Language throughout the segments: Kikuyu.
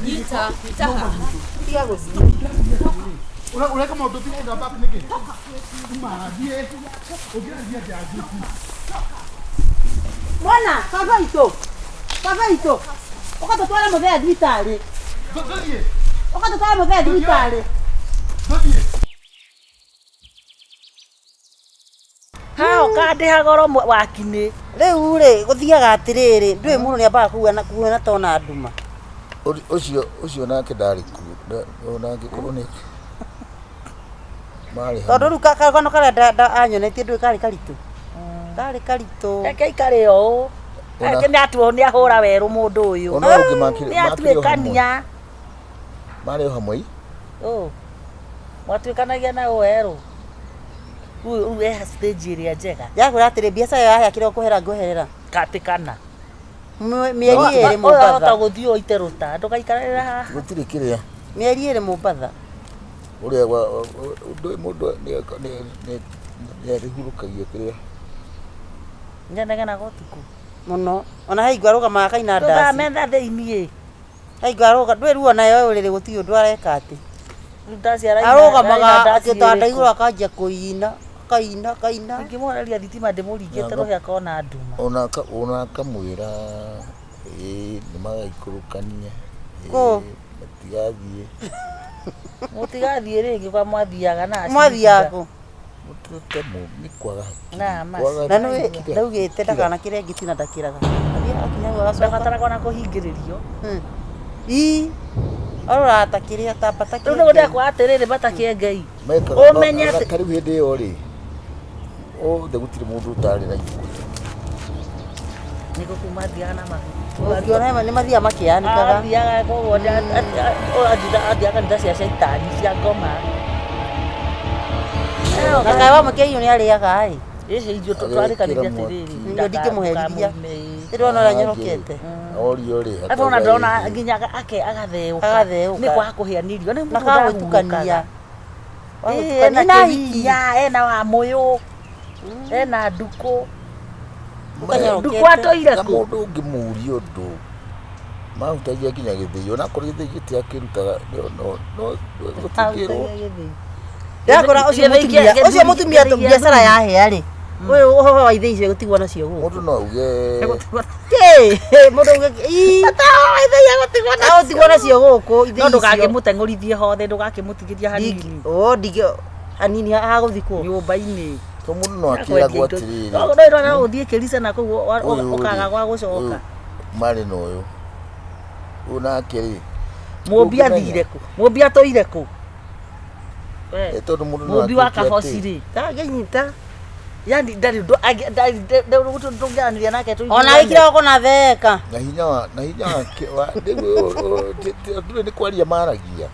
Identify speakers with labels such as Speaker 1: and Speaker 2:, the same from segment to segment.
Speaker 1: Nyita, nyita haha.
Speaker 2: Tiga gũthiĩ.
Speaker 3: Ũreka maũndũ tiga back nĩkĩ? Mathiĩ. Ũngĩrathiĩ atĩa njuku?
Speaker 2: Mwana, baba itũ. Baba itũ. Ũgatũtwara mũthee thibitarĩ.
Speaker 3: Tũthiĩ.
Speaker 2: Ũgatũtwara mũthee thibitarĩ.
Speaker 3: Tũthiĩ.
Speaker 4: Haha ũkandĩha goro wakinĩ.
Speaker 2: Rĩu rĩ, gũthiaga atĩrĩrĩ, ndũĩ mũndũ nĩambaga kuona kuona tona nduma.
Speaker 5: Ũcio ũcio nake ndarĩ kuo ona angĩkorwo nĩ marĩ
Speaker 2: Tondũ
Speaker 5: hamwe.
Speaker 2: rĩu karũgano karĩa anyonetie ndũĩ karĩ karitũ. Karĩ karitũ.
Speaker 4: Reke aikare o ũũ.
Speaker 5: Ona-
Speaker 4: Nĩ atuo nĩ ahũra werũ mũndũ ũyũ.
Speaker 5: Ona ũyũ ũngĩ
Speaker 4: Nĩ
Speaker 5: makĩrĩ o hamwe.
Speaker 4: atuĩkania.
Speaker 5: Marĩ o hamwe.
Speaker 4: Ũ. Mwatuĩkanagia na ũ werũ. Rĩu rĩu e stage ĩrĩa njega.
Speaker 2: Yakwĩra atĩrĩ, biacara ĩyo yahĩa kĩrĩa ũkũhera ngweherera.
Speaker 4: Katĩ kana.
Speaker 2: Mĩeri ĩrĩ
Speaker 4: Ũyũ ahota
Speaker 2: Mombatha.
Speaker 4: gũthiĩ ũite rũta. Ndũgaikarĩre haha.
Speaker 5: Gũtirĩ kĩrĩa
Speaker 2: Mĩeri ĩrĩ Mombatha.
Speaker 5: ũrĩa wa ndũĩ mũndũ nĩ arĩhurũkagia kĩrĩa.
Speaker 4: Nyenegenaga ũtukũ.
Speaker 2: Mũno. Ona he hingo arũgamaga akaina ndaci.
Speaker 4: Ndũkametha thĩiniĩ.
Speaker 2: He hingo arũga, ndũĩ ruo nayo ũrĩrĩ gũtirĩ ũndũ areka atĩ.
Speaker 4: Rĩu ndaci araina.
Speaker 2: Arũgamaga
Speaker 4: araina ndaci
Speaker 2: gĩtanda
Speaker 4: ĩrĩkũ?
Speaker 2: igũrũ akanjia kũina, akaina, akaina.
Speaker 4: Ingĩmũhoreria thitima ndĩmũringĩte rũhĩ akona nduma.
Speaker 5: Ona ona akamwĩra ĩĩ nĩ magaikũrũkania. Ĩĩ,
Speaker 2: Kũ?
Speaker 5: Matigathiĩ.
Speaker 4: Mũtigathiĩ rĩngĩ kwa mwathiaga na
Speaker 2: Mwathiaga kũ?
Speaker 5: Mũtũte nĩ kwaga hakiri.
Speaker 4: Na, ma-
Speaker 5: Kwaga
Speaker 2: Na nĩ
Speaker 5: kira-
Speaker 2: ndaugĩte
Speaker 5: kira.
Speaker 2: ndakanakĩre ngĩtina ndakĩraga. Athiaga akinya hau agacoka.
Speaker 4: Ndabataraga ona kũhingĩrĩrio.
Speaker 2: Ii. Aroraga ta kĩrĩa ta mbata
Speaker 4: Rĩu nĩguo ndekwa atĩrĩrĩ bata kĩengei.
Speaker 5: Mekaga
Speaker 4: Ũmenye atĩ-
Speaker 5: ta rĩu hĩndĩ ĩyo rĩ othe gũtirĩ mũndũ ũtarĩ na iburi.
Speaker 4: Nĩguo kuma athiaga na mahu.
Speaker 2: Ũngĩona nĩ mathiaga makĩanĩkaga.
Speaker 4: Athiaga koguo athiaga kanitha cia caitani cia ngoma.
Speaker 2: Na kaĩ wamũkia irio nĩ arĩaga ĩ.
Speaker 4: Ĩhĩ irio twarĩkanĩria
Speaker 5: Agekĩra mwaki.
Speaker 4: atĩrĩrĩ.
Speaker 2: Irio ndingĩmũherithia.
Speaker 4: ndakamuime.
Speaker 2: Ndĩrona ũrĩa nyorokete.
Speaker 5: Orio rĩ
Speaker 4: Ata ona ndona nginya ake agatheũka.
Speaker 2: Agatheũka.
Speaker 4: Nĩ kwaga kũhĩa nĩ irio. Nĩ
Speaker 2: Na
Speaker 4: mũndũ
Speaker 2: kagũtukania.
Speaker 4: ndahurũkaga. Ĩĩ, ena
Speaker 2: Wagũtukania na hiki.
Speaker 4: kĩhinya, ena wamũyũ, ena ndukũ.
Speaker 2: Ũkanyorokete.
Speaker 4: Ndukũ atũire
Speaker 5: na
Speaker 4: kũ?
Speaker 5: mũndũ ũngĩmũria ũndũ mahutagia nginya gĩthĩi onakorwo gĩthĩi gĩtiakĩrutaga no no gũtingĩrwo
Speaker 2: Ndakora ũcio
Speaker 4: Gĩthĩi
Speaker 2: mũtumia,
Speaker 4: kĩa-
Speaker 2: ũcio mũtumia
Speaker 4: gĩthĩi kĩa
Speaker 2: biacara yahĩa rĩ. Ũyũ ũhoro wa ithĩi icio gũtigwo nacio gũkũ.
Speaker 5: mũndũ no auge
Speaker 2: Kĩ? Mũndũ auge ii. Agũtigwo nacio gũkũ ithĩi
Speaker 4: No
Speaker 2: icio.
Speaker 4: ndũgakĩmũteng'ũrithie hothe, ndũgakĩmũtigithie hanini.
Speaker 2: O ndingĩ hanini hagũthikwo.
Speaker 4: Nyũmba-inĩ.
Speaker 5: to mũndũ no akĩragwo atĩrĩrĩ
Speaker 4: No no no ũthiĩ kĩrica na kũu
Speaker 5: ũyũ rĩ,
Speaker 4: ũkaga gwa gũcoka.
Speaker 5: ũyũ marĩ na ũyũ ũyũ nake rĩ
Speaker 4: Mũmbi
Speaker 5: ndũngĩmenya.
Speaker 4: athire kũ? Mũmbi atũire kũ? We,
Speaker 5: Eh, tondũ mũndũ no
Speaker 4: Mũmbi wa
Speaker 5: atuĩke atĩ-
Speaker 4: kaboci rĩ.
Speaker 2: Ndangĩnyita.
Speaker 4: Yani ndarĩ ũndũ ndũngĩaranĩria nake tũiguane.
Speaker 2: Ona agĩkira goko na theka.
Speaker 5: na hinya wa na hinya wake wa rĩu ndũĩ nĩ kwaria maragia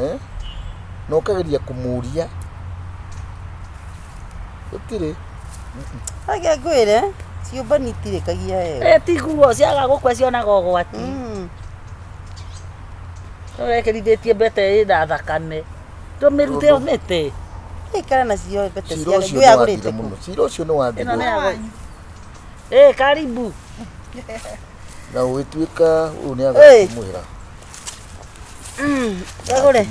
Speaker 5: eh na ũkageria kũmũria gũtirĩ
Speaker 2: Reke ngwĩre ciũmba itirĩkagia wega.
Speaker 4: Eh, tiguo ciaga gũkua cionaga ũgwati. Ũrekĩrithĩtie mbete ĩna thakame. Ndũmĩrute ũmĩte.
Speaker 2: Ikara nacio mbete
Speaker 5: cira
Speaker 2: ciake.
Speaker 5: ũcio
Speaker 2: Ndũĩ
Speaker 5: nĩ
Speaker 2: agũrĩte
Speaker 5: wathira
Speaker 2: kũ.
Speaker 5: mũno cira ũcio nĩ
Speaker 4: Ĩno
Speaker 5: wathira
Speaker 4: nĩ ya Eh, karibu.
Speaker 5: na ũgĩtuĩka ũyũ nĩ
Speaker 2: Ĩĩ.
Speaker 5: agakĩmwĩra
Speaker 2: Agũre.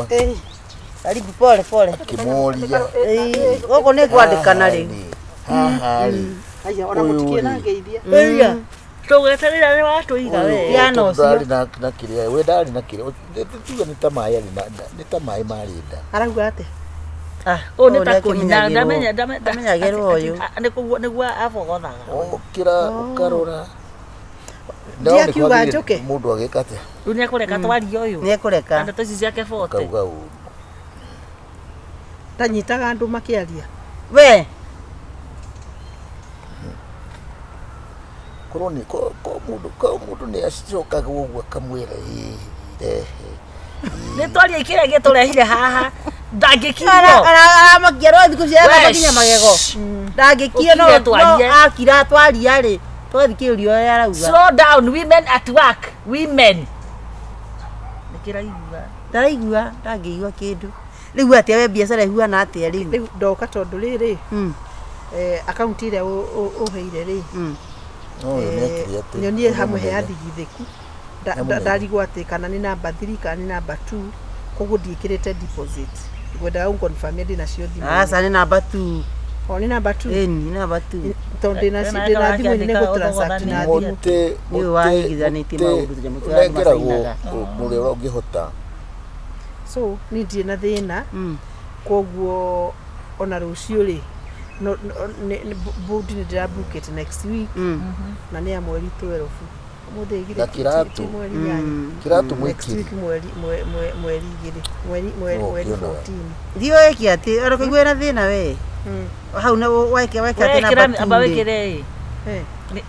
Speaker 2: Karibu pole pole.
Speaker 5: akĩmũria
Speaker 2: Ĩĩ, Gũkũ nĩ ngwandĩkana rĩu.
Speaker 5: haha rĩ
Speaker 6: Aya, ona
Speaker 5: Ũyũ
Speaker 6: mũtikĩĩ
Speaker 5: rĩ.
Speaker 6: na ngeithia.
Speaker 4: Ĩya. Tũgweterera nĩ watũiga we.
Speaker 2: Piano
Speaker 5: ũyũ
Speaker 2: ũcio.
Speaker 5: ndarĩ na na kĩrĩa we ndarĩ na kĩrĩa tuge nĩ ta maĩ arĩ na nĩ ta maĩ marĩ nda
Speaker 6: Arauga atĩa?
Speaker 4: Ah, ũyũ nĩ
Speaker 2: Ũyũ
Speaker 4: ta kũina
Speaker 2: nĩakĩmenyagĩrwo.
Speaker 4: ndamenya ndamenya.
Speaker 2: Amenyagĩrwo ũyũ.
Speaker 4: Nĩguo nĩguo abogothaga.
Speaker 5: ũkĩra ũkarora
Speaker 6: Ndiakiuga
Speaker 5: No nĩ kwagĩrĩire
Speaker 6: njũke.
Speaker 5: mũndũ agĩka atĩa
Speaker 4: Rĩu nĩekũreka twarie ũyũ.
Speaker 2: Nĩ ekũreka.
Speaker 4: Na ndeto ici ciake bote.
Speaker 5: akauga ũru
Speaker 6: Ndanyitaga andũ makĩaria.
Speaker 2: We.
Speaker 5: korwo nĩ ko mũndũ ko mũndũ nĩ acokaga ũguo akamwĩra ĩĩ rehe
Speaker 4: Nĩ twarie kĩrĩa gĩtũrehire haha. Ndangĩkirio.
Speaker 2: Aramakia no thikũ
Speaker 4: We,
Speaker 2: ciaramakia nginya magego. Ndangĩkio no
Speaker 4: Ũkire twarie.
Speaker 2: no akira twaria rĩ. Twathikĩrĩria ũrĩa arauga.
Speaker 4: Slow down women at work. Women. Nĩkĩraigua.
Speaker 2: Ndaraigua, ndangĩigua kĩndũ. Rĩu atĩa we biacara ĩhuana atĩa rĩu?
Speaker 6: Rĩu ndoka tondũ rĩrĩ akaunti ĩrĩa ũheire rĩ
Speaker 5: no ũyũ nĩ akĩrĩ atĩ
Speaker 6: nyonie
Speaker 5: ũyũ nĩ
Speaker 6: hamwe he
Speaker 5: mũnene.
Speaker 6: athigithĩku.
Speaker 5: Nyamũ nene.
Speaker 6: Ndarigwo atĩ kana nĩ namba 3 kana nĩ namba 2, koguo ndiĩkĩrĩte deposit, ngwendaga gũconfirmia ndĩnacio thimũ-inĩ.
Speaker 2: Aca, nĩ namba 2.
Speaker 6: O nĩ namba 2?
Speaker 2: Ĩni, nĩ namba 2.
Speaker 6: Tondũ ndĩna
Speaker 4: Wena
Speaker 6: ndĩna thimũ-inĩ nĩ
Speaker 4: wakĩandĩka
Speaker 6: gũtransact na thimũ.
Speaker 5: Mũtĩ.
Speaker 2: Nĩ ũyũ wahĩngithanĩtie maũndũ, tũnyamũ tũrĩa andũ
Speaker 5: Ũnengeragwo
Speaker 2: macainaga.
Speaker 5: ũrĩa ũngĩhota.
Speaker 6: So niĩ ndirĩ na thĩna. Koguo ona rũciũ rĩ, no budi nĩ ndĩrabukĩte next week na nĩ ya mweri 12, ũmũthĩ igĩrĩ
Speaker 5: Na kĩratũ.
Speaker 6: ti mweri 8.
Speaker 5: Kĩratũ
Speaker 6: Next
Speaker 5: mwĩkĩri.
Speaker 6: week mweri mweri 2, mweri
Speaker 5: No,
Speaker 6: mweri
Speaker 5: ũkĩonaga.
Speaker 6: 14.
Speaker 2: Thiĩ wĩke atĩ ona kũigua na thĩna we hau na weke weke atĩ
Speaker 4: Wekĩra
Speaker 2: namba
Speaker 4: amba
Speaker 2: 2 rĩ.
Speaker 4: wĩkĩre ĩ.
Speaker 6: Eh.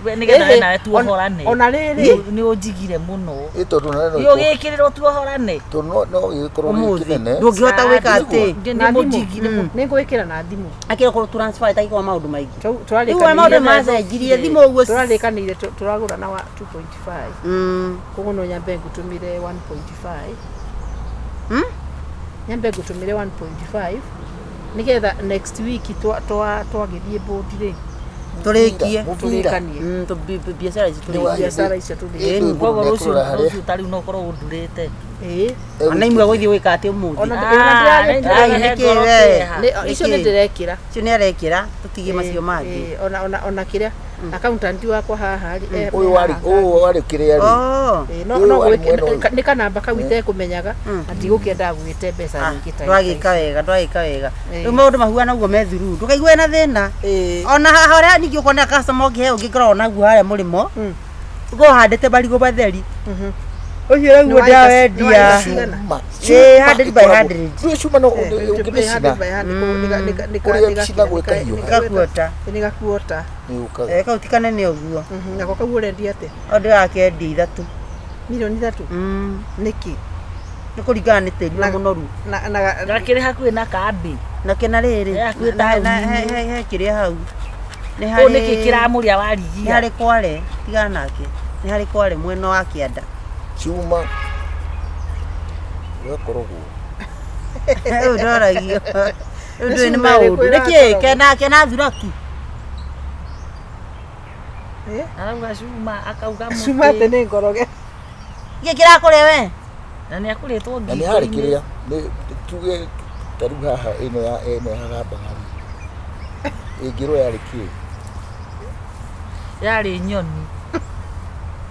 Speaker 4: Nĩgetha we
Speaker 6: Ĩhĩ,
Speaker 4: nawe tuohorane.
Speaker 6: Ona rĩrĩ
Speaker 4: Nĩ ũnjigire mũno.
Speaker 5: Ĩ tondũ na no
Speaker 4: Nĩ ũgĩkĩrĩrwo tuohorane.
Speaker 5: tondũ no gĩgĩkorwo gĩ
Speaker 2: Ũmũthĩ
Speaker 5: kĩnene.
Speaker 2: ndũngĩhota gwĩka atĩ
Speaker 4: Nĩ
Speaker 6: na thimũ.
Speaker 4: mũnjigire mũno.
Speaker 6: Nĩ ngwĩkĩra na thimũ.
Speaker 2: Akĩra kũrũ transfer ĩtagĩkorwo maũndũ maingĩ.
Speaker 6: Tũrarĩkanĩire-
Speaker 2: Rĩu maũndũ macenjirie thimũ ũguo.
Speaker 6: Tũrarĩkanĩire tũragũra na wa 2.5. Koguo no nyambe ngũtũmĩre 1.5. Nyambe ngũtũmĩre 1.5 nĩgetha next week twagĩthiĩ bũndi rĩ,
Speaker 2: Tũrĩkie.
Speaker 5: Mũbira.
Speaker 6: tũrĩkanie.
Speaker 2: Biacara ici
Speaker 5: Nĩ wa
Speaker 2: tũrĩkie.
Speaker 6: Biacara icio tũrĩkie.
Speaker 5: Ĩ,
Speaker 4: Koguo rũciũ
Speaker 5: nĩkũrora harĩa.
Speaker 4: rũciũ ta rĩu no ũkorwo ũndurĩte.
Speaker 6: Ĩĩ.
Speaker 2: Ona imwe gũthiĩ gwĩka atĩ ũmũthĩ.
Speaker 6: Ona
Speaker 4: Ah,
Speaker 6: ndĩra-
Speaker 4: nĩ
Speaker 2: Ai,
Speaker 4: ndĩrahe
Speaker 2: nĩkĩ
Speaker 4: ngoro
Speaker 2: we?
Speaker 4: kĩeha.
Speaker 6: Icio nĩ ndĩrekĩra.
Speaker 2: Icio nĩ arekĩra tũtigie macio mangĩ.
Speaker 6: Ĩĩ, ona kĩrĩa accountant wakwa haha rĩ,
Speaker 5: Ũyũ warĩ
Speaker 6: haha.
Speaker 5: ũyũ warĩ kĩrĩa rĩ.
Speaker 2: Oh.
Speaker 6: Ĩĩ, no
Speaker 5: Ũyũ
Speaker 6: no
Speaker 5: warĩ mwena ũyũ.
Speaker 6: nĩ kanamba kau itekũmenyaga na ndigũkĩendaga gwĩte mbeca nyingĩ ta
Speaker 2: Ndwagĩka wega, ndwagĩka wega.
Speaker 6: Ĩĩ.
Speaker 2: Rĩu maũndũ mahuana ũguo me thuru, ndũkaigue na thĩna.
Speaker 6: Ĩĩ.
Speaker 2: Ona haha harĩa ningĩ ũkona customer ũngĩheo ũngĩkoragwo naguo harĩa mũrĩmo, ũkorwo ũhandĩte marigũ matheri, ũcio
Speaker 6: Nĩ
Speaker 2: naguo
Speaker 6: waĩka-
Speaker 2: ndĩrawendia.
Speaker 6: nĩ waĩka cigana?
Speaker 5: Cuma.
Speaker 2: Ĩĩ,
Speaker 5: Cuma
Speaker 2: 100 by
Speaker 5: ĩkoragwo-
Speaker 2: 100.
Speaker 5: Rĩu cuma no ũngĩmĩcina Ũrĩa ĩcinagwo ĩkahiũha.
Speaker 2: Ĩgakuota.
Speaker 6: Nĩ gakuota.
Speaker 5: Nĩ yũkaga.
Speaker 2: Eh, kau ti kanene ũguo.
Speaker 6: Nako kau ũrendia atĩa?
Speaker 2: O ndĩrakendia 3.
Speaker 6: Mirioni 3? Nĩkĩ?
Speaker 2: Nĩ kũringana nĩ tĩri
Speaker 6: Na-
Speaker 2: ũrĩa mũnoru.
Speaker 6: Na
Speaker 4: Gakĩrĩ hakuhĩ na kambĩ.
Speaker 2: Na kĩna rĩrĩ
Speaker 4: Eh, hakuhĩ
Speaker 2: na-
Speaker 4: taũni-inĩ.
Speaker 2: he kĩrĩa hau nĩ
Speaker 4: Kũu nĩkĩ
Speaker 2: harĩ
Speaker 4: kĩramũrĩa
Speaker 2: nĩ
Speaker 4: warigia.
Speaker 2: harĩ kware, tigana nake, nĩ harĩ kware mwena wa kĩanda.
Speaker 5: Cuma. Ĩgakoragwo.
Speaker 2: Rĩu ndoragio rĩu
Speaker 6: Nĩ
Speaker 2: ndũĩ nĩ
Speaker 6: cuma
Speaker 2: maũndũ
Speaker 6: ĩrĩkũ
Speaker 2: nĩkĩ
Speaker 6: ĩrakoragwo?
Speaker 2: kena thuraki.
Speaker 4: Arauga cuma, akauga
Speaker 6: Cuma atĩ
Speaker 4: mũtĩ.
Speaker 6: nĩ ngoroge.
Speaker 2: Gĩkĩ kĩrakũrĩa we.
Speaker 4: Na nĩ akũrĩtwo
Speaker 5: Na nĩ harĩ
Speaker 4: ngingo-inĩ.
Speaker 5: kĩrĩa. Nĩ tuge ta rĩu haha ĩno ya ĩno ya hagambaga rĩ. Ĩngĩrwo yarĩ kĩ?
Speaker 4: Yarĩ nyoni.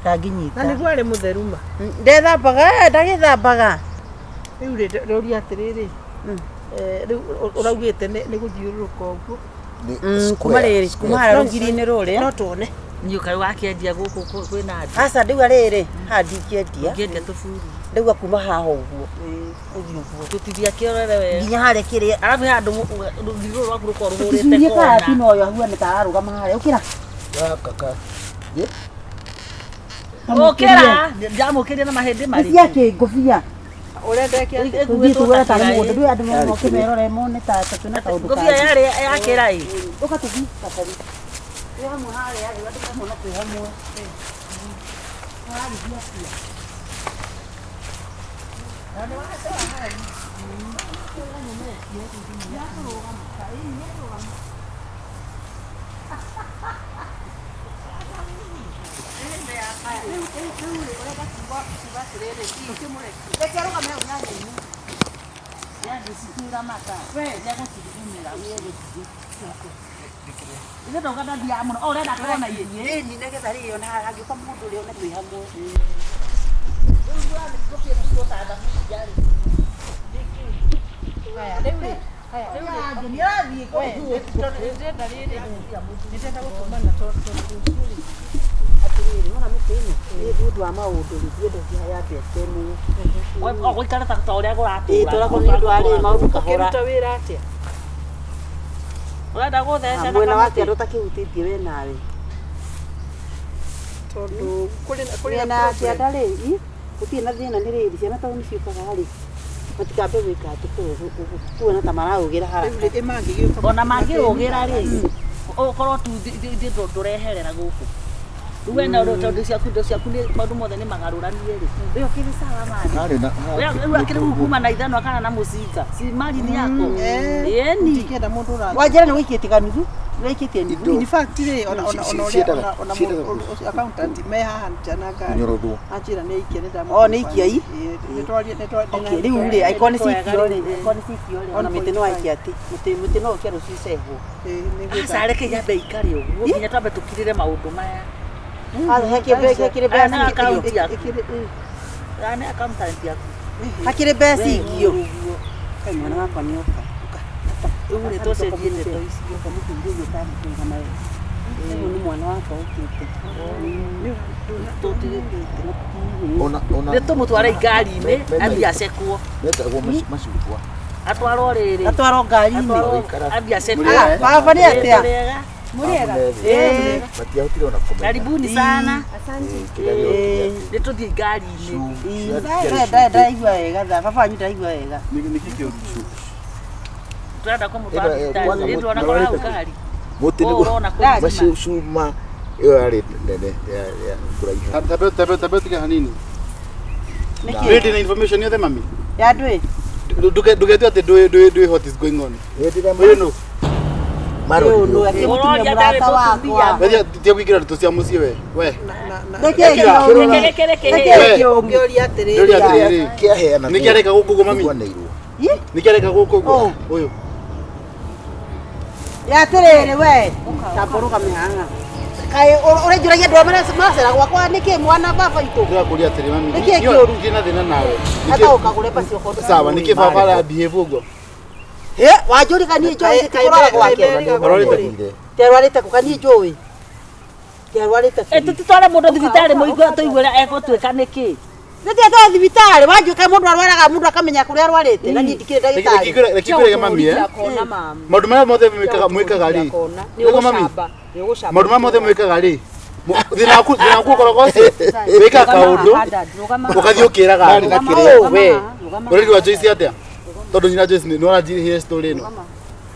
Speaker 2: Ndangĩnyita.
Speaker 6: Na nĩguo arĩ mũtheru ma.
Speaker 2: Ndethambaga, ndagĩthambaga.
Speaker 6: Rĩu rĩ, rũria atĩrĩrĩ, rĩu ũraugĩte nĩ gũthiũrũrũka ũguo.
Speaker 5: Nĩ
Speaker 2: Kuma
Speaker 5: square,
Speaker 2: rĩrĩ
Speaker 5: square.
Speaker 2: kuma harĩa rũgiri-inĩ rũrĩa.
Speaker 6: No tuone.
Speaker 4: Niĩ kaĩ wakĩendia gũkũ kwĩna andũ.
Speaker 2: Aca, ndauga rĩrĩ haha ndingĩendia.
Speaker 4: Ũngĩendia tũburu.
Speaker 2: Ndauga kuma haha ũguo ũthiĩ ũguo
Speaker 4: Tũtithia kĩorere wega.
Speaker 2: nginya harĩa kĩrĩa.
Speaker 4: Arabu he handũ rũgiri rũrũ rwaku rũkorwo rũhũrĩte
Speaker 2: Tũcurie
Speaker 4: kona.
Speaker 2: karatina ũyũ ahuane ta ararũgama harĩa ũkĩra.
Speaker 5: Gaka ka. Ĩ?
Speaker 4: Ũkĩra, ndamũkĩria na mahĩndĩ
Speaker 2: Nĩ
Speaker 4: marĩkũ.
Speaker 2: cia kĩ ngũbia?
Speaker 6: Ũrenda ĩke atĩa?
Speaker 2: Tũthiĩ tuone tarĩ
Speaker 4: Ĩkuĩtwo
Speaker 2: mũgũnda
Speaker 4: ta
Speaker 2: ndũĩ andũ moke merore mone ta twĩna kaũndũ
Speaker 4: Ngũbia
Speaker 2: kangĩ.
Speaker 4: yarĩ yakĩra ĩ.
Speaker 2: Ũka tũthiĩ kabari. Twĩ hamwe harĩa thĩ andũ mamona twĩ hamwe. Ũragĩthiĩ atĩa?
Speaker 4: Ithe ndauga ndathiaga mũno. O ũrenda kuona ithuĩ.
Speaker 2: Ĩni nĩgetha rĩrĩ ona hangĩũka mũndũ rĩ one twĩ hamwe.
Speaker 6: Ndĩrenda rĩrĩ, ndĩrenda gũtũmana tondũ rũciũ rĩ,
Speaker 2: Atĩrĩrĩ, wona mĩtĩ ĩno nĩ ũndũ wa maũndũ rĩ, ndiendagia yambe ĩtemwo.
Speaker 4: O gũikara ta ũrĩa
Speaker 2: Ĩĩ,
Speaker 4: kũratũra.
Speaker 2: tũrakwo nĩ ũndũ wa rĩrĩ maũndũ kahora.
Speaker 6: ũkĩruta wĩra atĩa?
Speaker 4: Ũrenda gũtheca na
Speaker 2: Mwena wa
Speaker 4: kamũtĩ?
Speaker 2: kĩanda ũtakĩhutĩtie we nawe.
Speaker 6: Tondũ kũrĩ na kũrĩ na
Speaker 2: Mwena wa
Speaker 6: problem.
Speaker 2: kĩanda rĩ, i, gũtirĩ na thĩna nĩ rĩrĩ, ciana tondũ nĩ ciũkaga rĩ, matikambe gwĩka atĩ kuona ta maraũgĩra
Speaker 6: Rĩu
Speaker 2: haraka.
Speaker 6: rĩ, ĩ mangĩgĩũka
Speaker 4: Ona mangĩrũgĩra rĩ, ũkorwo tu ndũreherera gũkũ. Rĩu we na tondũ ciaku indo ciaku nĩ maũndũ mothe nĩ magarũranie rĩ. We ũkĩrĩ sawa mani.
Speaker 5: Harĩ na
Speaker 4: Rĩu akĩrĩ kuma na ithanwa kana na mũcinga. Si mali ni yako. Ĩni.
Speaker 6: Ndingĩenda mũndũ ũra
Speaker 2: Wanjĩra nĩ wĩikĩtie kanuthu, wĩikĩtie nuthu.
Speaker 6: In fact rĩ ona ona ona ũrĩa
Speaker 5: Ciendaga-
Speaker 6: ona ona
Speaker 5: ciendaga
Speaker 6: mũndũ ũcio accountant me haha nja na ngari
Speaker 5: Kũnyorothwo.
Speaker 6: anjĩra nĩ aikia nĩ ndamũ
Speaker 2: O, nĩ aikia i?
Speaker 6: nĩ twaria nĩ twaria
Speaker 2: Okay, rĩu rĩ angĩkorwo nĩ cikio rĩ, angĩkorwo nĩ cikio rĩ, ona mĩtĩ no aikia atĩ, mũtĩ no ũke rũciũ icehwo.
Speaker 4: Aca reke yambe ikare ũguo nginya twambe tũkirĩre maũndũ maya.
Speaker 2: Hakĩrĩ
Speaker 4: Aya nĩ
Speaker 2: mbeca
Speaker 4: akaunti
Speaker 2: ikio.
Speaker 4: yaku. Aya nĩ accountant yaku.
Speaker 2: Hakĩrĩ mbeca ikio. Kaĩ mwana wakwa nĩ oka.
Speaker 4: Rĩu rĩ tũcenjie ndeto icio.
Speaker 2: Rĩu nĩ mwana wakwa ũkĩte.
Speaker 5: Ona ona
Speaker 4: Nĩ tũmũtware ngari-inĩ athiĩ acekwo.
Speaker 5: metagwo macungwa.
Speaker 4: Atwarwo rĩrĩ.
Speaker 2: Atwarwo ngari-inĩ.
Speaker 4: Atwarwo athiĩ acekwo.
Speaker 2: Ah, baba nĩ atĩa?
Speaker 4: Tũrĩega.
Speaker 1: Mũrĩega?
Speaker 2: Ĩĩ.
Speaker 5: Matiahotire ona kũmenya.
Speaker 4: Karibuni sana.
Speaker 5: Kĩrĩa gĩokire atĩ
Speaker 4: Nĩ tũthiĩ ngari-inĩ.
Speaker 2: Ndaraigua wega tha baba wanyu ndaraigua wega.
Speaker 3: Nĩkĩ kĩũru?
Speaker 4: Tũrenda kũmũtwara
Speaker 5: Ĩno,
Speaker 4: thibitarĩ.
Speaker 5: kwanza
Speaker 4: Nĩ ndĩrona
Speaker 5: mũtwarĩte
Speaker 4: kũrĩ hau ngari.
Speaker 5: Mũtĩ
Speaker 4: Ũũ
Speaker 5: nĩguo
Speaker 4: ũrona kũrĩ
Speaker 5: macio cuma ĩyo yarĩ nene ya kũraiha.
Speaker 3: Tabe tabe tiga hanini.
Speaker 2: Nĩkĩ?
Speaker 3: Ready na information yothe mami.
Speaker 2: Ya ndwĩ?
Speaker 3: Ndũgetue atĩ ndũĩ what is going on.
Speaker 5: Hĩndĩ ĩrĩa
Speaker 3: Ũyũ nũ?
Speaker 2: Ũyũ nũ
Speaker 5: marorirwo
Speaker 2: akĩmũtumia
Speaker 4: Ũroria
Speaker 2: mũrata
Speaker 4: ndarĩ
Speaker 2: wakwa.
Speaker 4: mũtumia.
Speaker 3: Wewe tia kuingĩra ndeto cia mũciĩ we. We.
Speaker 2: Nĩkĩ kĩũru?
Speaker 4: Reke reke reke.
Speaker 2: Nĩkĩ kĩũru?
Speaker 6: Ũngĩũria atĩrĩrĩ
Speaker 3: Ndũria atĩrĩrĩ.
Speaker 5: kĩaheana
Speaker 3: Nĩkĩ areka gũkũ ũguo mami?
Speaker 5: Kũiguanĩirwo.
Speaker 3: Nĩkĩ areka gũkũ ũguo? Ũyũ.
Speaker 2: Ya atĩrĩrĩ we. Tamba ũrũgame haha. Kaĩ ũrenjũragia andũ arĩa maracera gwakwa nĩkĩ mwana baba itũ?
Speaker 3: Ndĩrakũria atĩrĩ mami.
Speaker 2: Nĩkĩ kĩũru?
Speaker 3: Ndirĩ na thĩna nawe.
Speaker 2: Hata ũkagũre pasi okorwo
Speaker 3: Sawa, nĩkĩ baba ara behave ũguo?
Speaker 2: Ĩ, wanjũri ka niĩ njũĩ kũrwara gwake.
Speaker 5: Marorĩte.
Speaker 2: Tiarwarĩte kũ ka niĩ njũĩ. Tiarwarĩte kũ.
Speaker 4: Tũtitware mũndũ thibitarĩ mũigue tũigue ũrĩa egũtuĩka nĩkĩ.
Speaker 2: Nĩkĩ twa thibitarĩ wanjũĩ kaĩ mũndũ arwaraga mũndũ akamenya kũrĩa arwarĩte na niĩ ndikĩrĩ ndagĩtarĩ.
Speaker 3: Reke ngwĩre mami eh.
Speaker 1: Kona mama.
Speaker 3: Maũndũ marĩa mothe mwĩkaga rĩ.
Speaker 1: Kona. Nĩ
Speaker 3: Nĩguo mami.
Speaker 1: ũgũcamba. Nĩ ũgũcamba.
Speaker 3: Maũndũ marĩa mothe mwĩkaga rĩ. Thĩna waku thĩna waku ũkoragwo ũcio. Wĩkaga kaũndũ ũgathiĩ ũkĩraga
Speaker 5: Marĩ na
Speaker 3: andũ.
Speaker 5: kĩrĩa.
Speaker 3: We. Ũrerwo Joyce atĩa? Tondũ nyina Joyce nĩ ũranjĩrĩire story ĩno.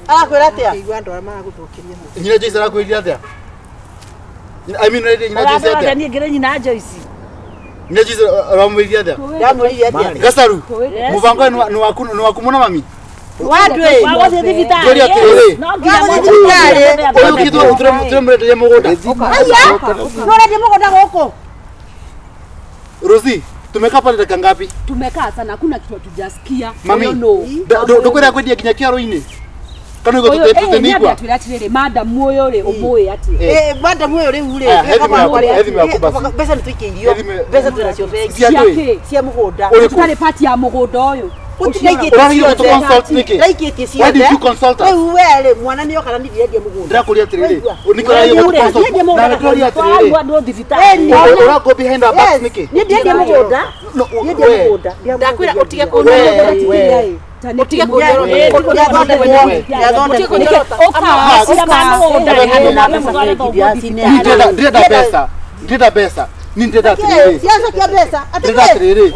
Speaker 2: Arakwĩra atĩa?
Speaker 6: Igua andũ arĩa maragũthũkĩria mũciĩ.
Speaker 3: Nyina Joyce arakwĩrire atĩa? I mean, ũrerire nyina Joyce
Speaker 4: Ũrandora
Speaker 3: atĩa?
Speaker 4: atĩa niĩ ngĩrĩ nyina Joyce.
Speaker 3: Nyina Joyce ũramwĩrire atĩa?
Speaker 2: Ndamwĩrire atĩa?
Speaker 3: Gacaru,
Speaker 4: Yes.
Speaker 3: mũbango ũyũ nĩ waku nĩ waku mũno mami.
Speaker 2: Wandũĩ.
Speaker 4: Wa gũthiĩ thibitarĩ.
Speaker 3: Ngũria atĩrĩrĩ.
Speaker 4: No nginya
Speaker 2: Wa gũthiĩ
Speaker 4: mũndũ
Speaker 2: thibitarĩ.
Speaker 3: Ũyũ ũkĩtwo tũremũrenderia mũgũnda.
Speaker 2: Aya, nĩ ũrendia mũgũnda gũkũ?
Speaker 3: Rosie, tumekaa pale dakika ngapi?
Speaker 1: Tumekaa sana hakuna kitu hatujasikia.
Speaker 3: Mami,
Speaker 1: Ũyũ nũ?
Speaker 3: Ndũkwenda kwendia nginya kĩaro-inĩ? Kana ũguo
Speaker 1: Ũyũ eh, nĩ
Speaker 3: tũtenigua?
Speaker 1: atwĩra atĩrĩrĩ madam ũyũ rĩ ũmũĩ atĩa?
Speaker 2: Eh, madam ũyũ rĩu rĩ.
Speaker 3: Aya, he thimũ yaku, he thimũ yaku basi.
Speaker 2: Mbeca nĩ tũikĩirio.
Speaker 3: He thimũ-
Speaker 2: Mbeca twĩnacio bengi.
Speaker 3: Cia ndũĩ?
Speaker 1: Cia kĩ?
Speaker 2: Cia mũgũnda.
Speaker 3: Ũrĩkũ?
Speaker 1: Tũtarĩ pati ya mũgũnda ũyũ.
Speaker 2: Ũtiraikĩtie
Speaker 3: Ũrarigire
Speaker 2: ciothe.
Speaker 3: gũtũ-consult nĩkĩ?
Speaker 2: Ndaikĩtie
Speaker 3: Why did
Speaker 2: ciothe.
Speaker 3: you consult us?
Speaker 2: Rĩu we rĩ, mwana nĩ oka na niĩ ndirendia mũgũnda.
Speaker 3: Ndĩrakũria atĩrĩrĩ,
Speaker 2: Waigua?
Speaker 3: nĩkĩ ũrarigire gũtũ-consult?
Speaker 1: Ndirendia mũgũnda.
Speaker 3: Na ndĩroria atĩrĩrĩ,
Speaker 4: Twarwo andũ thibitarĩ.
Speaker 3: ũra go behind our backs
Speaker 2: Yes,
Speaker 3: nĩkĩ?
Speaker 2: niĩ ndirendia mũgũnda.
Speaker 3: No,
Speaker 2: Niĩ ndirendia
Speaker 3: we.
Speaker 2: mũgũnda.
Speaker 6: Ndakwĩra ũtige
Speaker 3: We,
Speaker 6: kũnyorota.
Speaker 3: we.
Speaker 6: Ũtige
Speaker 3: We.
Speaker 2: Nĩathondekwo.
Speaker 3: Ndĩrenda ndĩrenda mbeca. Ndĩrenda mbeca. Niĩ ndĩrenda atĩrĩrĩ.
Speaker 2: Ciacokia mbeca. Atĩ
Speaker 3: Ndĩrenda atĩrĩrĩ.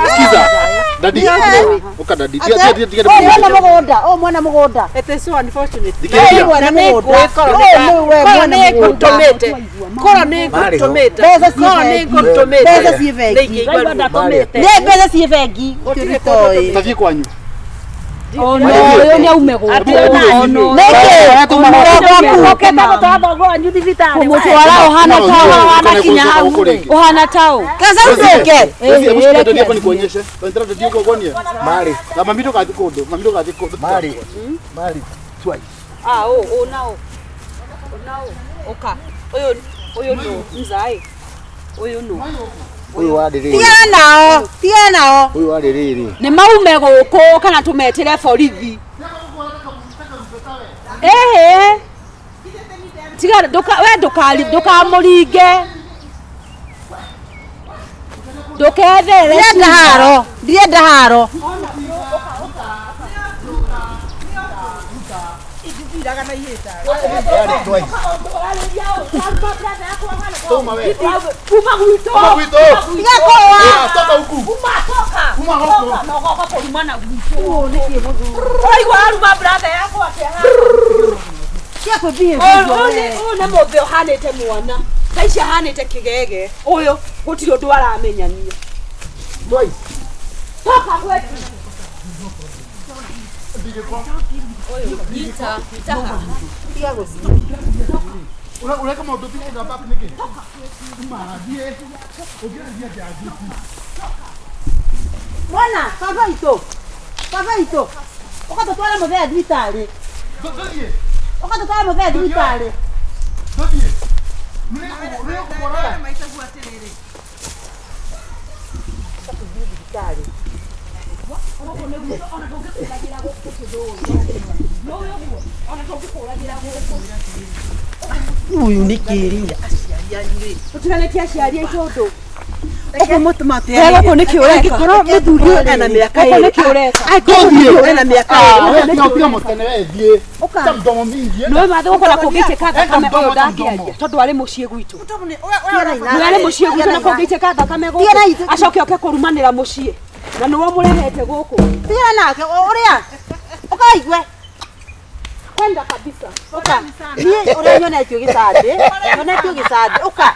Speaker 3: Sikiza. Dadi. Ũka dadi. Tiga tiga tiga.
Speaker 2: Ũyũ mwana mũgũnda, ũyũ mwana mũgũnda.
Speaker 6: It is so unfortunate.
Speaker 3: Thikĩrĩria.
Speaker 2: Ũyũ mwana mũgũnda. Ũyũ nĩwe
Speaker 6: Korwo
Speaker 2: mwana
Speaker 6: nĩ
Speaker 2: mũgũnda.
Speaker 6: ngũtũmĩte. Korwo nĩ
Speaker 5: Marĩ ho.
Speaker 6: ngũtũmĩte.
Speaker 2: Mbeca ciĩ
Speaker 6: Korwo nĩ
Speaker 2: bengi.
Speaker 6: ngũtũmĩte.
Speaker 2: Mbeca ciĩ bengi.
Speaker 6: Nĩ ingĩigua ruo.
Speaker 2: Nĩ mbeca ciĩ bengi.
Speaker 6: Gũtirĩ
Speaker 2: Tũtoĩ.
Speaker 3: Tathiĩ kwanyu.
Speaker 1: Ono ũyũ nĩ aume gũkũ. Ono.
Speaker 2: Nĩkĩ?
Speaker 4: Ũkĩte gũtwara thoguo wanyu thibitarĩ.
Speaker 1: Kũmũtwara ũhana
Speaker 3: No,
Speaker 1: taũ.
Speaker 3: no,
Speaker 1: Ũhana kinya
Speaker 3: no,
Speaker 1: hau.
Speaker 3: no, no,
Speaker 1: Ũhana taũ.
Speaker 2: Kaza ũcoke.
Speaker 3: Rosie, hebu shika dadi hapa nikuonyeshe. Unataka dadi yako uone?
Speaker 5: Marĩ.
Speaker 3: Na mami ndokathi kũndũ, mami ndokathi kũndũ.
Speaker 5: Marĩ. Marĩ twice.
Speaker 1: Ah, ũ ũ nao. Nao. Ũka. Ũyũ ũyũ nũ mzae. Ũyũ nũ.
Speaker 5: Ũyũ warĩ rĩrĩ.
Speaker 2: Tigana nao. Tigana nao.
Speaker 5: Ũyũ warĩ rĩrĩ.
Speaker 1: Nĩ maume gũkũ kana tũmetĩre borithi. Ĩhĩ. Tiga ndũka we ndũkari ndũkamũringe. Ndũkethere.
Speaker 2: Ndirenda haro. Ndirenda haro.
Speaker 5: Yarĩ twice.
Speaker 3: Toma we.
Speaker 1: Kuma gwitũ.
Speaker 3: Kuma gwitũ.
Speaker 2: Tiga kũrũa.
Speaker 3: Ah, toka huku.
Speaker 1: Kuma toka.
Speaker 3: Kuma huku.
Speaker 1: Na ũgoka kũrumana gwitũ. Ũraigua aruma brother yakwa atĩa haha?
Speaker 2: Tiga kwĩbihĩria.
Speaker 1: Ũyũ nĩ mũthĩ ũhanĩte mwana. Thaa ici ahanĩte kĩgege ũyũ gũtirĩ ũndũ aramenyania.
Speaker 5: Twice.
Speaker 1: Toka kwetu. Nyita, nyita haha.
Speaker 3: Ureka maũndũ tiga back nĩkĩ? Mathiĩ. Ũngĩaria njanji.
Speaker 2: Mwana, baba itũ. Baba itũ. Ũgatũtwara mũthee thibitarĩ.
Speaker 3: Tũthiĩ.
Speaker 2: Ũgatũtwara mũthee thibitarĩ.
Speaker 3: Tũthiĩ. Nĩũkũmũrora.
Speaker 2: Thibitarĩ. Ũyũ nĩ kĩrĩa aciari anyu rĩ.
Speaker 1: Tũtiganĩtie aciari aitũ ũndũ.
Speaker 2: Ũguo mũtũmate
Speaker 1: We gũkũ nĩkĩ ũreka?
Speaker 2: Angĩkorwo mũthuri ũyũ ena mĩaka
Speaker 1: Gũkũ
Speaker 2: ĩrĩ.
Speaker 1: nĩkĩ ũreka?
Speaker 2: Angĩkorwo mũthuri ũyũ ena mĩaka ĩrĩ.
Speaker 3: Tiga mũtene we thiĩ. Ta mdomo mingi.
Speaker 1: Nĩwe mathe gũkora kũngĩitĩka thakame
Speaker 3: Enda
Speaker 1: ũyũ
Speaker 3: mdomo,
Speaker 1: ndangĩaria tondũ arĩ mũciĩ gwitũ.
Speaker 2: Nĩwe
Speaker 1: Nĩwe arĩ mũciĩ gwitũ na kũngĩitĩka thakame gũkũ acoke oke kũrumanĩra mũciĩ. Na nĩwe mũrehete gũkũ.
Speaker 2: Tigana nake ũrĩa. Ũkaigue.
Speaker 1: Kwenda kabisa.
Speaker 2: Ũka. Niĩ ũrĩa nyonetio gĩcandĩ. Nyonetio gĩcandĩ. Ũka.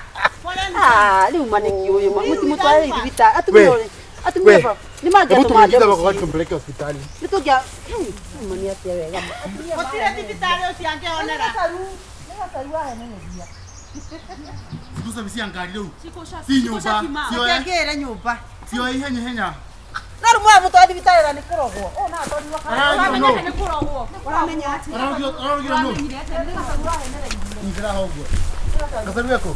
Speaker 2: Ah, rĩu ma nĩkĩ ũyũ ma mũtimũtware thibitarĩ. Atumia
Speaker 3: We.
Speaker 2: ũrĩ. Atumia
Speaker 3: We.
Speaker 2: ba. Nĩ
Speaker 3: Hebu
Speaker 2: mangĩatũmande
Speaker 3: tumuingize
Speaker 2: mũciĩ.
Speaker 3: kwa tumpeleke hospitali.
Speaker 2: Nĩ tũngĩa. Rĩu ma nĩ atĩa wega ma.
Speaker 6: Gũtirĩ thibitarĩ ũcio angĩhonera.
Speaker 3: Sikusa cia ngari rĩu. Si nyũmba. Sioe.
Speaker 2: Angĩre nyũmba.
Speaker 3: Sioe ihenya ihenya.
Speaker 2: No rĩu mũramũtwara thibitarĩ na nĩ kũrogwo. Ũũ no atwarirwo
Speaker 3: Ũramenya
Speaker 1: Nĩ kũrogwo. Ũramenya atĩa?
Speaker 3: Ararugĩra nũ? Nyitĩra hau ũguo. Gacaru eko.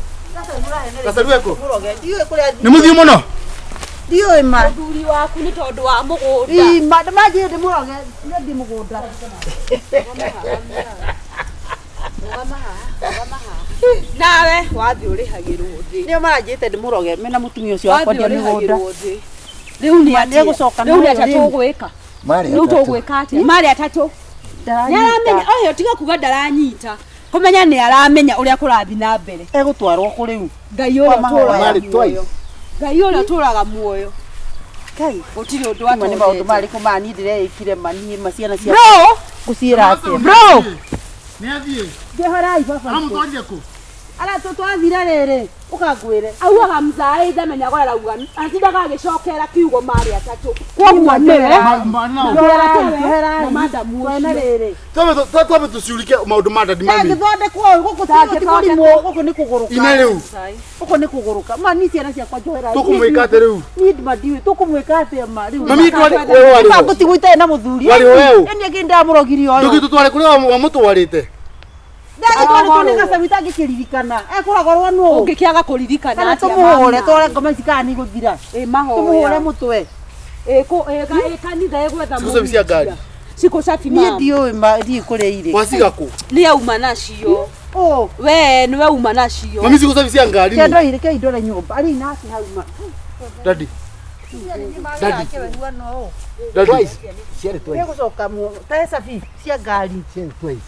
Speaker 3: Gacaru eko.
Speaker 2: Mũroge. Ndiũĩ kũrĩa
Speaker 3: Nĩ mũthiĩ mũno.
Speaker 2: ndiũĩ ma.
Speaker 1: Mũthuri waku nĩ tondũ wa mũgũnda.
Speaker 2: Ii ma manjĩre ndĩmũroge nĩ mũgũnda.
Speaker 1: Nawe wathiĩ ũrĩhagĩrwo thĩ.
Speaker 2: Nĩo maranjĩte ndĩmũroge mena mũtumia ũcio wa
Speaker 1: Wathiĩ
Speaker 2: kwendia mĩgũnda.
Speaker 1: ũrĩhagĩrwo thĩ. Rĩu nĩ
Speaker 2: Ma,
Speaker 1: atĩa?
Speaker 2: nĩegũcoka
Speaker 1: Rĩu nĩ
Speaker 2: nayo
Speaker 1: atĩa
Speaker 2: rĩu.
Speaker 1: tũgwĩka?
Speaker 5: Marĩ
Speaker 1: Rĩu
Speaker 5: atatũ.
Speaker 1: tũgwĩka atĩa? Marĩ atatũ. Nĩ aramenya,
Speaker 2: Ndaranyita.
Speaker 1: oyo tiga kuga ndaranyita. Kũmenya nĩ aramenya ũrĩa kũrathiĩ na mbere.
Speaker 2: Egũtwarwo kũ rĩu?
Speaker 1: Ngai ũrĩa
Speaker 2: Kwa mahoya.
Speaker 1: ũtũũraga
Speaker 5: Marĩ twice.
Speaker 1: muoyo. Ngai ũrĩa ũtũũraga muoyo.
Speaker 2: Ngai.
Speaker 1: Gũtirĩ ũndũ
Speaker 2: Ima nĩ maũndũ
Speaker 1: atondete.
Speaker 2: marĩkũ ma niĩ ndĩreĩkire ma niĩ ma ciana cia
Speaker 1: Bro,
Speaker 2: ngũciĩra atĩa?
Speaker 1: bro.
Speaker 3: Nĩ athiĩ.
Speaker 2: Ngĩhorai baba.
Speaker 3: Aramũtwarire kũ?
Speaker 2: Aratũtwathire rĩrĩ. Ũkangwĩre.
Speaker 1: Augaga mzaĩ ndamenyaga ũrĩa arauga. Atindaga agĩcokera kiugo marĩ atatũ. Koguo nĩwe.
Speaker 2: Njoherai.
Speaker 1: Na madamu
Speaker 2: Twena
Speaker 1: ũcio.
Speaker 2: rĩrĩ.
Speaker 3: Twambe tũciũrike maũndũ ma dadi mami.
Speaker 2: Ndangĩthondekwo ũyũ gũkũ ti kũrimwo gũkũ nĩ kũgũrũka.
Speaker 3: Ine rĩu.
Speaker 2: Gũkũ nĩ kũgũrũka. Ma niĩ ciana ciakwa njoherai.
Speaker 3: Tũkũmwĩka atĩa rĩu?
Speaker 2: Niĩ ma ndiũĩ tũkũmwĩka atĩa ma rĩu.
Speaker 3: Mami twari wewe warĩ ho.
Speaker 2: Ngũtigwo itarĩ na mũthuri.
Speaker 3: Warĩ ho weũ?
Speaker 2: Ĩni ĩngĩ ndamũrogire ũyũ.
Speaker 3: Ndũgĩtũtware kũrĩa wamũtwarĩte.
Speaker 2: Ndagĩtwarĩtwo nĩ gacabu itangĩkĩririkana. Ekũragorwo nũ?
Speaker 1: Ũngĩkĩaga kũririkana
Speaker 2: Kana
Speaker 1: atĩa
Speaker 2: tũmũhũre
Speaker 1: mama?
Speaker 2: tware ngoma ici kana nĩ igũthira.
Speaker 1: Ĩ mahoya.
Speaker 2: Tũmũhũre mũtwe.
Speaker 1: Ĩ kũ ĩ ka ĩ kanitha ĩgwetha
Speaker 3: Cikũ cia ngari.
Speaker 1: Cikũ cabi
Speaker 2: Niĩ
Speaker 1: mama.
Speaker 2: ndiũĩ ma ndiũĩ kũrĩa irĩ.
Speaker 3: Waciga kũ?
Speaker 1: Nĩ auma nacio.
Speaker 2: Ũ.
Speaker 1: We nĩwe uma nacio.
Speaker 3: Mami cikũ cia ngari nĩ.
Speaker 2: Kĩndũ irĩ kĩndore nyũmba. Arĩ nake hau ma.
Speaker 3: Dadi. Dadi. Dadi.
Speaker 5: Twice. Ciarĩ twice.
Speaker 2: Nĩgũcoka mu. Te cabi cia ngari.
Speaker 5: Ciarĩ twice.